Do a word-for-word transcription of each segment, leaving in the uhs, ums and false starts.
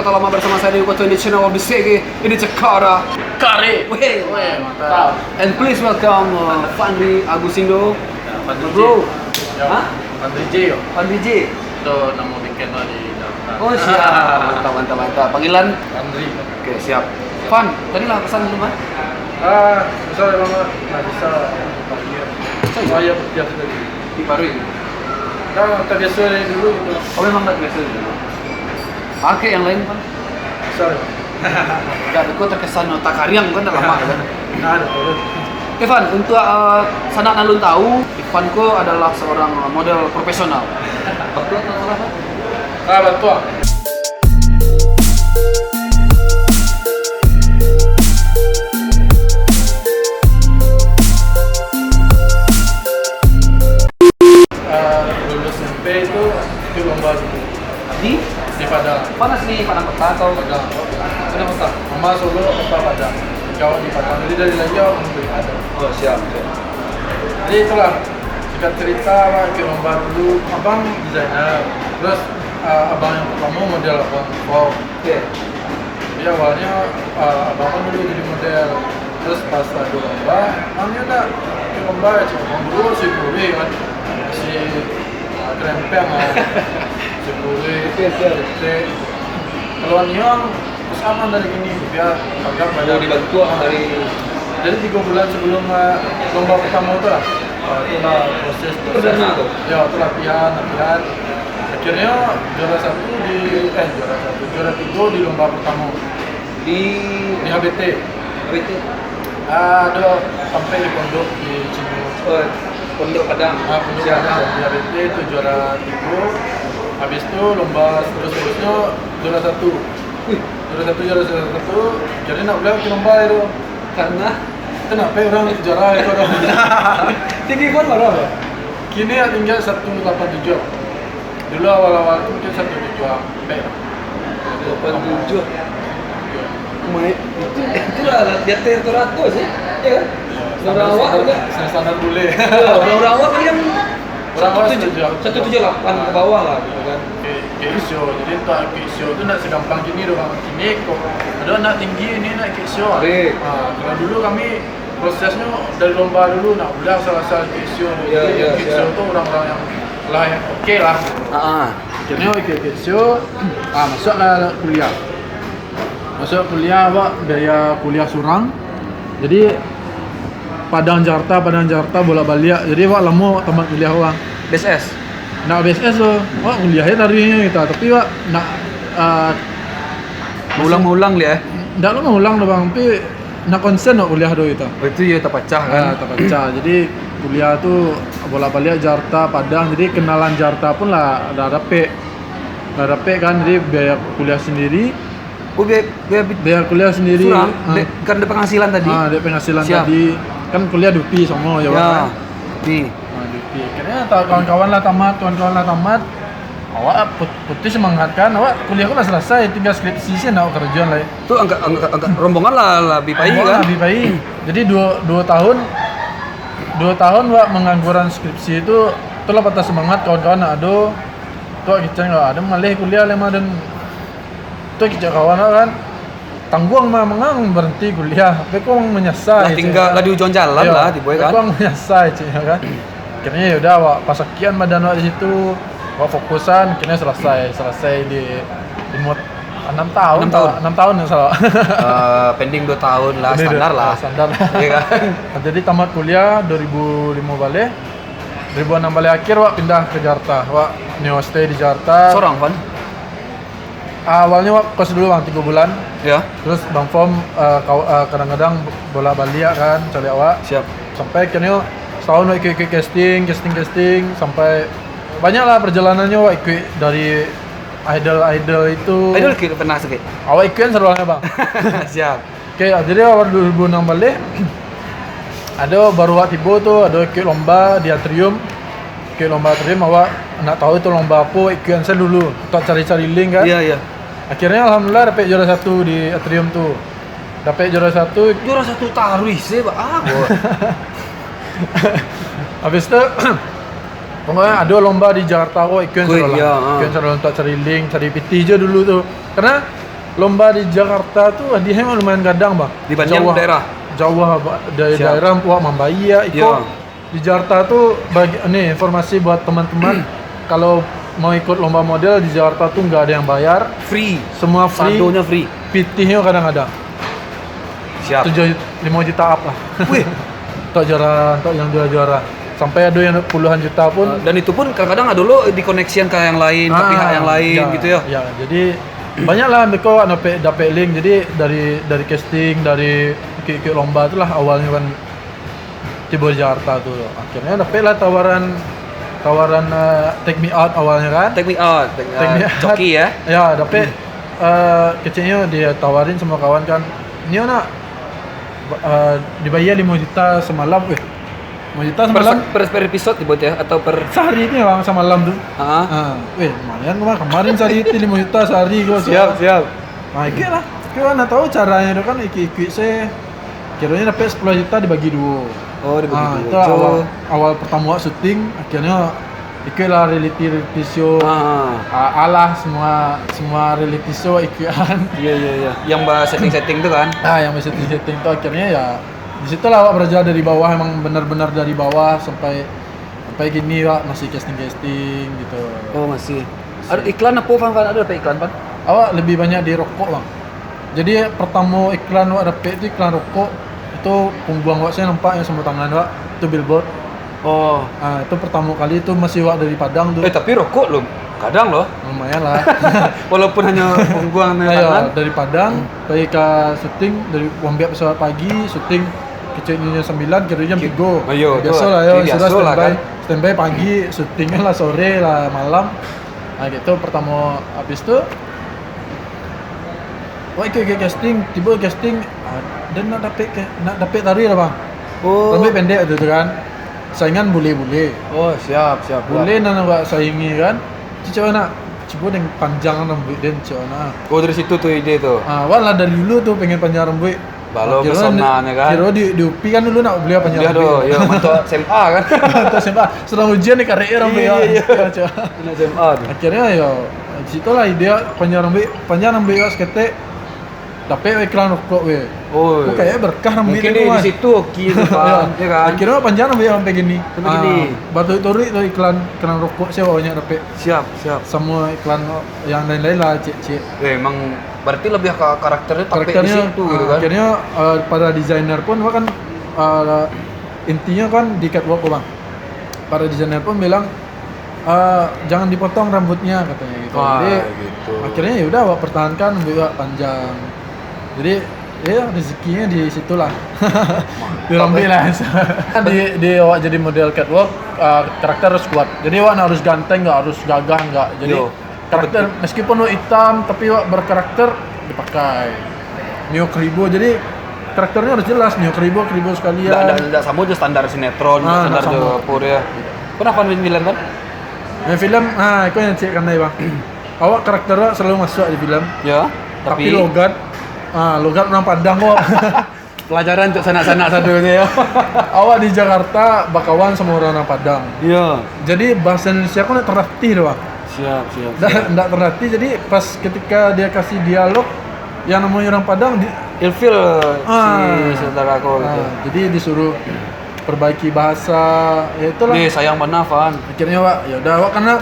Selamat bersama saya di Koto, in the channel of the Sege, in the Cakara. Kare. Weh, Weh, mantap. And please welcome uh, Fandri Agusindo. Fandri Bro. J. Hah? Fandri J yo. Fandri J. Itu nama band lah di Jakarta. Oh siap. Mantap, mantap, mantap. Panggilan? Fandri. Oke, siap. Fan, tadi lah pesan dulu, Man. Ah, bisa ya, Mama. Nah, bisa. Panggil. Oh iya, biasa tadi. Di Parui. Nah, tak biasa dari dulu gitu. Oh, memang tak biasa dulu. Oke, yang lain, Fan. Bisa ya. Enggak, kok terkesan otak kariang kan dah lama kan. Nah, ada turun. Oke, Fan, untuk uh, sanak nan alun tahu, Ivan ko adalah seorang model profesional. Betul atau salah, Fan? Ah, betul. Ah, lulus S M P itu ikut lomba dulu Di di Padang. Mana sini, Padang Kota atau Padang. Padang Kota? Mama Solo, papa Padang. Kalau di Padang, jadi dari lahir orang dari Padang. Oh, siap, siap. Jadi itulah, singkat cerita, Pak, ikut lomba dulu. Abang desainer. Terus ah, abang yang pertama model abang. Wow. Oke. Jadi awalnya ah, abang kan dulu jadi model. Terus pas ada lomba, namanya nak ikut lomba ya, cik. Abang dulu si Puri kan, si ah, kerempeng lah. Si Puri, Oke, siap. Cek. Kalau Niang, terus aman dari gini, biar agak Mau dibantu dari Jadi tiga bulan sebelum ah, lomba pertama tu lah. Ah, itulah proses. Perdana tu? Ya, itu latihan, latihan. Akhirnya juara satu di, eh juara satu, juara tiga di lomba pertama Di di H B T. Apa itu? Ah, ada sampai di pondok di Cino. Oh, Pondok Padang. Ah, pondok Padang di H B T itu juara tiga. Habis tu lomba terus-terusnya juara satu. Wih, Juara satu, juara satu. Jadi nak pulang ke lomba itu. Karena Kenapa orang juara itu orang? Tinggi pun baru apa? Kini nak tinggal satu lapan tujuh. Dulu awal-awal tu mungkin satu tujuh sampai lah. Delapan tujuh. Main itu itulah lah, di atas rata-rata sih. Ya kan? Orang awak juga. Sana-sana boleh. Ya, orang-orang awak kan yang Orang awak satu tujuh, satu tujuh. Satu tujuh lapan ke bawah lah gitu kan. Ke, ke isyo. Jadi tak ke isyo tu nak segampang kini doh bang. Kini kok ada nak tinggi ni nak ke isyo. Baik. Ha, kalau dulu kami prosesnya dari lomba dulu nak udah salah-salah ke isyo. Ya, Jadi ya, ke isyo ya. Tu orang-orang yang lah yang oke lah. Ah, Akhirnya oke ke isyo, ah masuklah kuliah. Masuk kuliah awak biaya kuliah surang. Jadi Padang Jakarta, Padang Jakarta bolak-balik. Jadi awak lama tamat kuliah orang. B S S. Nak B S S tu, awak kuliah ya tadinya kita, tapi awak nak uh, Ulang-ulang dia. Eh. Ndak lama ulang tu bang, tapi nak konsen nak kuliah tu kita. Itu ya terpecah kan. Ah, terpecah. Jadi kuliah tu bolak-balik Jakarta, Padang. Jadi kenalan Jakarta pun lah dah dapek. Dah dapek kan, jadi biaya kuliah sendiri. Oh, biar biar bi- Biaya kuliah sendiri. surang, Ah. dek, kan ada penghasilan tadi. Ah, ada penghasilan Siap. Tadi. Kan kuliah dupi sama ya, Ya. kan? Di. Nah, dupi. Akhirnya tak kawan-kawan lah tamat, kawan-kawan lah tamat. Awak put- putus semangat kan, awak kuliah ku lah selesai, tinggal skripsi sih nak kerjaan lah. Tu angkat angkat angkat rombongan lah lebih baik Awak kan. Lebih baik. Jadi dua dua tahun dua tahun awak mengangguran skripsi itu, tu lah patah semangat kawan-kawan nak ado. Tu awak kicau lah, ada maleh kuliah lah mah dan tu kicau kawan awak kan. Tangguang mah mangang berhenti kuliah, tapi kau menyesal. Lah tinggal lah di ujung jalan lah, tiba kan. Kau menyesal cik ya kan. Akhirnya ya udah awak pasakian badan awak di situ, awak fokusan, akhirnya selesai, selesai di lima enam tahun. Enam tahun. Enam tahun yang salah. Eh, pending dua tahun lah, Pending standar dua- lah. Standar lah. Iya kan? Jadi tamat kuliah dua ribu lima balik, dua ribu enam balik akhir awak pindah ke Jakarta, awak neo stay di Jakarta. Seorang kan? Awalnya awak kos dulu bang tiga bulan. Ya. Terus bang Fom eh, kau- eh, kadang-kadang bolak-balik kan cari awak. Siap. Sampai akhirnya setahun awak ikut-ikut casting, casting, casting sampai banyak lah perjalanannya awak ikut dari idol-idol itu. Idol kira pernah sakit. Awak ikut kan selalu bang. Siap. Oke, jadi awal dua ribu enam balik ada baru awak tiba tu, ada ikut lomba di Atrium. Ikut lomba Atrium, awak nak tahu tu lomba apa, ikut saya dulu. Tak cari-cari link kan. Iya, iya. Akhirnya alhamdulillah dapat juara satu di Atrium tu. Dapat juara satu. Juara satu taruh sih, Pak. Ah, bos. Habis tu pokoknya ada lomba di Jakarta kok, ikut Ikut, selalu. Iya, ha. Ikut selalu tak cari link, cari P T je dulu tu. Karena Lomba di Jakarta tu hadiahnyo lumayan gadang, Bang. Di banyak daerah? Jauah, Bang. Dari daerah wak mambayia, iko. Di Jakarta tu, bagi, ni informasi buat teman-teman, kalau mau ikut lomba model di Jakarta tu nggak ada yang bayar. Free. Semua free. Sadonyo free. Pitihnyo kadang-kadang. Siap. Tujuh, lima juta up lah. Wih. Untuk juara, untuk yang juara-juara. Sampai ada yang puluhan juta pun. Uh, dan itu pun kadang-kadang ada lo di connection ke yang lain, ke pihak yang lain gitu ya. Ya, jadi banyak lah mereka dapat dapat link. Jadi dari dari casting, dari ikut-ikut lomba tu lah awalnya kan tiba di Jakarta tu. Akhirnya dapat lah tawaran tawaran uh, take me out awalnya kan. Take me out, take me Take me out. out. Coki ya. Ya, dapat uh, kecilnya dia tawarin sama kawan kan. Nio nak uh, dibayar lima juta semalam, eh. Lima juta Per, semalam. Per, per episode dibuat ya atau per Sehari ni bang semalam tu. Ah. Ha, weh, lumayan kau kemarin sehari itu lima juta sehari kau. Siap, siap. Nah, ikut lah. Kau nak tahu caranya tu kan ikut-ikut saya. Kiranya dapat sepuluh juta dibagi dua. Oh, dibagi Ah, dua. Itu awal, awal pertama awak syuting, akhirnya ikutlah reality reality show. Ah. Ah, alah semua semua reality show ikutan. Iya, iya, iya. Yang bahas setting-setting tu kan? Ah, yang setting-setting tu akhirnya ya di situlah awak belajar dari bawah, emang benar-benar dari bawah sampai sampai gini, Pak, masih casting-casting gitu. Oh, masih. Ada iklan apa, Pan? Pan? Ada dapat iklan, Pan? Awak lebih banyak di rokok, Bang. Jadi pertama iklan awak dapat tu iklan rokok. Itu pungguang awak saya nampak yang sama tangan awak. Itu billboard. Oh, Ah, itu pertama kali itu masih awak dari Padang tu. Eh, tapi rokok lo kadang loh. Lumayan lah. Walaupun hanya pungguang dan Ayo, tangan. Dari Padang pergi ke syuting, dari ambiak pesawat pagi, syuting kecilnya jam sembilan, kira jam tiga. Ayo, tu Biasalah lah. Ya, Biasalah sudah standby. Kan. Standby pagi, syuting lah sore lah malam. Nah, gitu pertama habis tu wah, ikut, ikut casting, tiba casting, ah, dan nak dapat ke, nak dapat tari lah, Bang. Oh. Rambut pendek tu, tu kan. Saingan boleh-boleh. Oh, siap, siap. Boleh nak nak buat saingi kan. Cik nak cuba dengan panjang rambut dan cik nak. Oh, dari situ tu ide tu. Ah, awak lah dari dulu tu pengen panjang rambut. Balo Kira pesonanya kan. Kira di, di UPI kan dulu nak beli panjang Dia rambut. tu, ya, untuk SMA kan. Untuk SMA. Sedang ujian ni karek rambut Iya, ya. iya. Ya, cik. Kena SMA tu. Akhirnya ya di situ lah ide panjang rambut, panjang rambut awak seketek. Dapat iklan rokok weh. Oh. Kok kayak berkah rambut Mungkin tu, di, di Mas. Situ hoki tu kan. Ya kan? Akhirnya panjang rambut sampai gini. Sampai gini. Baru turun tu iklan iklan rokok sih awaknya dapat. Siap, siap. Sama iklan yang lain-lain lah, cik-cik. Eh, emang berarti lebih ke karakternya tapi di Karakternya situ gitu ah, kan. Akhirnya uh, para desainer pun kan uh, intinya kan di catwalk tu, Bang. Para desainer pun bilang uh, jangan dipotong rambutnya katanya gitu. Wah, Jadi gitu. Akhirnya ya udah awak pertahankan rambut awak panjang. Jadi ya rezekinya di situlah. Diambil lah. di, di awak jadi model catwalk uh, karakter harus kuat. Jadi awak nak harus ganteng nggak, harus gagah nggak. Jadi Yo. Karakter meskipun lo hitam tapi awak berkarakter dipakai. Nio Keribo jadi karakternya harus jelas, Nio Keribo, Keribo sekalian. Ndak, ndak, ndak sama je standar sinetron, Ah, standar ndak sama. Dapur ya. Kenapa main film kan? Main film, ah itu yang cik kanai bang. Awak karakter awak selalu masuk di film. Ya. Tapi, Tapi, logat, ah logat orang Padang kok. Pelajaran untuk sanak-sanak satu tu ya. Awak di Jakarta bakawan sama orang Padang. Ya. Jadi bahasa Indonesia aku nak terlatih tu bang. Siap, siap. Ndak, ndak terlatih, jadi pas ketika dia kasih dialog yang namanya orang Padang di, Ilfil Ah. Si saudara aku gitu. Ah, jadi disuruh perbaiki bahasa, ya itulah. Ni sayang bana Fan. Akhirnya awak, ya udah awak karena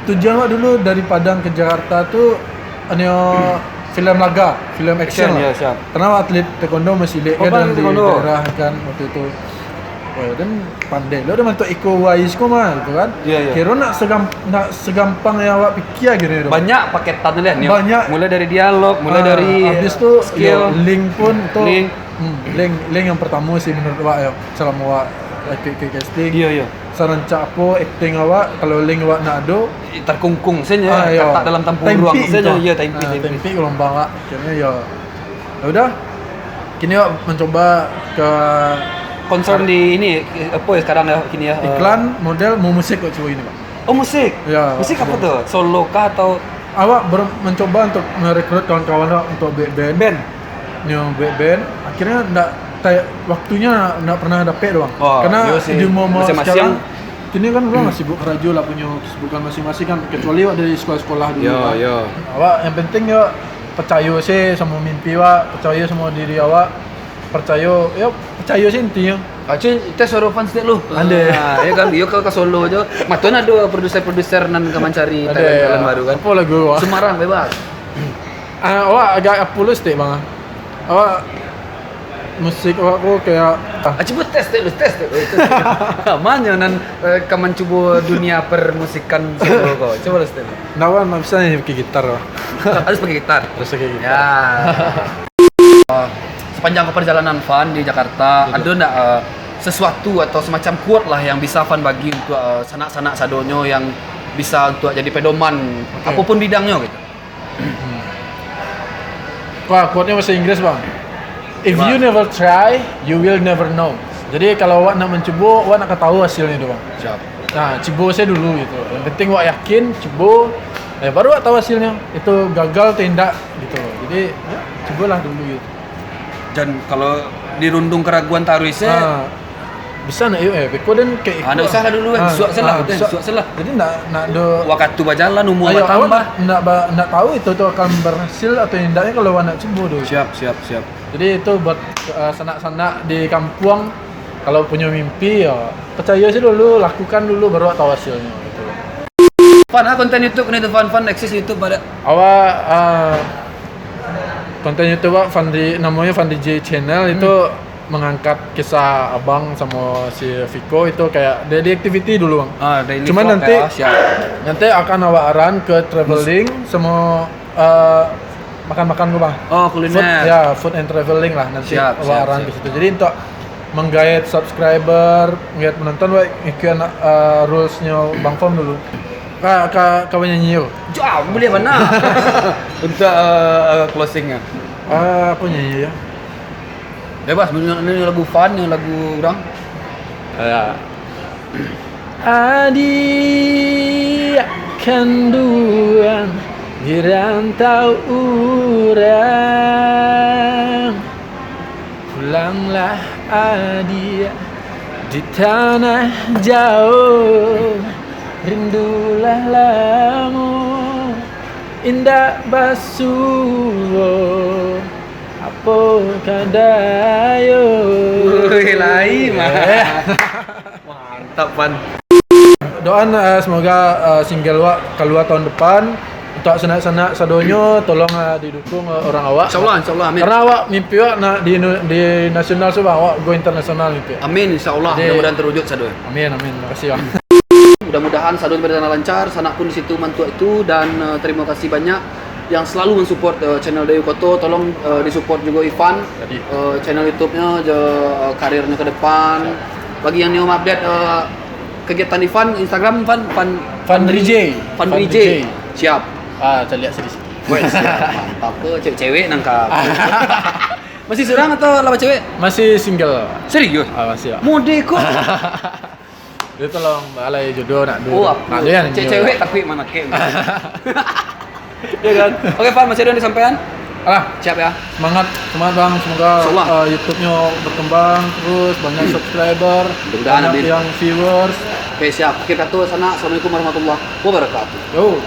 tujuan awak dulu dari Padang ke Jakarta tu hanya film laga, film action, Action, lah. Ya, siap. Karena awak atlet taekwondo masih lek Oh, kan Bang, di taekwondo. Daerah kan waktu itu. Oh, ya, dan pandai lo udah mantuk Iko Uwais ko mah gitu kan. Ya, ya. Kira nak segam, nak segampang yang awak pikir gitu ya. Banyak paketan lah ni. Banyak. Mulai dari dialog, mulai Ah, dari habis tu skill. ya, link pun tu. Link. Hmm, link link yang pertama sih menurut awak ya. Selama awak ikut ke casting. Iya, iya. Sarancak apa acting awak kalau link awak nak ado Terkungkung saja, Ah, iya. Katak dalam tampuruang Tempik saja, gitu. Ya, tempik, Ah, tempik. Tempik gelombang lah. Akhirnya ya. Ya udah. Kini awak mencoba ke Concern di ini apa ya sekarang ya kini ya? eh, iklan, model, mau musik kok cuba ini, Pak. Oh, musik. Ya. Musik apa tuh? Solo kah atau Awak ber- mencoba untuk merekrut kawan-kawan awak untuk buat band. Band? Nyo buat band. Akhirnya ndak tay- waktunya ndak pernah dapet doang. Oh, Karena iya sih. di umur Masing-masing. Sekarang kini kan orang lah sibuk kerja lah punya kesibukan masing-masing kan, kecuali awak dari sekolah-sekolah dulu. Ya, Kan. Ya. Awak yang penting ya Picayo se samo mimpi awak, picayo samo diri awak, picayo, yo, picayo se intinyo. Acun, tes suaro fans dek lu. Ande. Ah, yo kan, yo ka, ka Solo jo. Maton ado produser-produser nan ka mancari talent-talent baru kan. Apo lagu awak? Semarang bebas. Ah, awak agak apulus dek, Bang. Awak musik awak ko kayak, ah. Ah, cubo tes dek lu, tes dek lu, tes dek lu. Manyo nan, eh, ka mancubo dunia permusikan Solo ko. Cubo lu tes dek lu. Ndak, Bang, ndak bisa ni pakai gitar, Bang. Harus pakai gitar. Harus pakai gitar. Ya. Eh, sepanjang perjalanan Fan di Jakarta, ado ndak, eh, sesuatu atau semacam quote lah yang bisa Fan bagi untuk, eh, sanak-sanak sadonyo yang bisa untuk jadi pedoman, oke, apapun bidangnyo gitu? Wah, quote-nyo bahasa Inggris, Bang. "If you never try, you will never know." Jadi, kalau awak ndak mancubo, awak ndak ka tahu hasilnyo tu, Bang. Siap. Nah, cubo se dulu gitu. Yang penting awak yakin, cubo, eh, baru awak tahu hasilnyo. Itu gagal atau indak gitu. Jadi, ya, cubolah dulu gitu. Jan, kalau dirundung keraguan taruih se, ah, bisa ndak, yuk, eh, beko den kayak, ah, ndak usah lah dulu kan. Ah, suak se lah, ah, suak, suak se lah. Jadi ndak, ndak do. Wakatu bajalan, umua batambah. Awak ndak, ndak ba-, ndak tahu itu tu akan berhasil atau indaknya kalau awak ndak cubo dulu. Siap, siap, siap. Jadi itu buat, eh, sanak-sanak di kampuang, kalau punyo mimpi, yo, picayo se dulu, lakukan dulu, baru awak tahu hasilnyo gitu. Fan, ah, konten YouTube ni tu, Fan, Fan, eksis YouTube pada? Awak, eh, konten YouTube awak, Fandi, namonyo Fandi J Channel, itu mengangkat kisah abang samo si Viko itu kayak daily activity dulu, Bang. Ah, daily vlog ya, siap. Cuman nanti, nanti akan awak arahan ke traveling samo, eh, makan-makan ko, Bang. Oh, kuliner. Food, ya, food and traveling lah nanti. Siap, awak siap, arahan siap. Ke situ. Jadi untuk menggait subscriber, menggait penonton, wak ikutin, eh, rules-nyo Bang Fom dulu. Ka, ka, ka banyanyi yo. Jauh, boleh mana? Untuk, eh, eh, closing-nya. Eh, apo nyanyi yo? Bebas, nyanyi lagu Fan, nyanyi lagu urang. Ya. Adik kanduang di rantau urang, pulanglah adik di tanah jauh, rindulah lamo indak basuo. Apo kadayo? Woi, lain, mah. Eh. Mantap, Fan. Doan, eh, semoga, eh, single wak kalua tahun depan. Untuk sanak-sanak sadonyo, tolong, eh, didukung, eh, urang awak. Insyaallah, insyaallah, amin. Karena awak mimpi wak nak di, di nasional tu, Bang, awak go internasional mimpi. Amin, insyaallah. Jadi, mudah-mudahan terwujud, sado. Amin, amin. Makasih, Bang. Mudah-mudahan sadonyo berjalan lancar, sanak pun di situ mantuak itu, dan, eh, terima kasih banyak yang selalu mensupport, eh, channel Dayu Koto. Tolong, eh, disupport juga Ivan, eh, channel YouTube-nya, je, eh, karirnya ke depan. Bagi yang nio update, eh, kegiatan Ivan, Instagram Ivan, Fan, Fan Rije. Fan Fan Rije. Rije. Siap. Ah, caliak sini. Weh, siap. Mantap tu, cewek-cewek nangka. Masih surang atau lawan cewek? Masih single. Serius? Ah, masih, Pak. Mode kok. Dia tolong alai jodoh nak dulu. Oh, nak dia yang cewek-cewek tapi mana kek. Ya kan? Oke, Fan, masih ada yang disampaikan? Alah. Siap ya? Semangat, semangat, Bang. Semoga, insyaallah, eh, YouTube-nyo berkembang terus, banyak subscriber, mudah-mudahan, banyak, amin, yang viewers. Oke, siap. Akhir kata, sanak, assalamualaikum warahmatullahi wabarakatuh. Yo.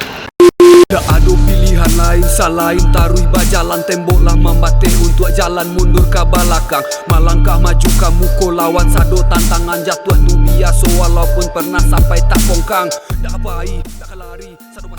Tak ado pilihan lain salain taruih bajalan, tembok lah mambateh untuak jalan mundur ka balakang. Malangkah maju ka muko lawan sado tantangan, jatuah tu biaso walaupun pernah sampai tapongkang. Dak pai, dak ka lari, sado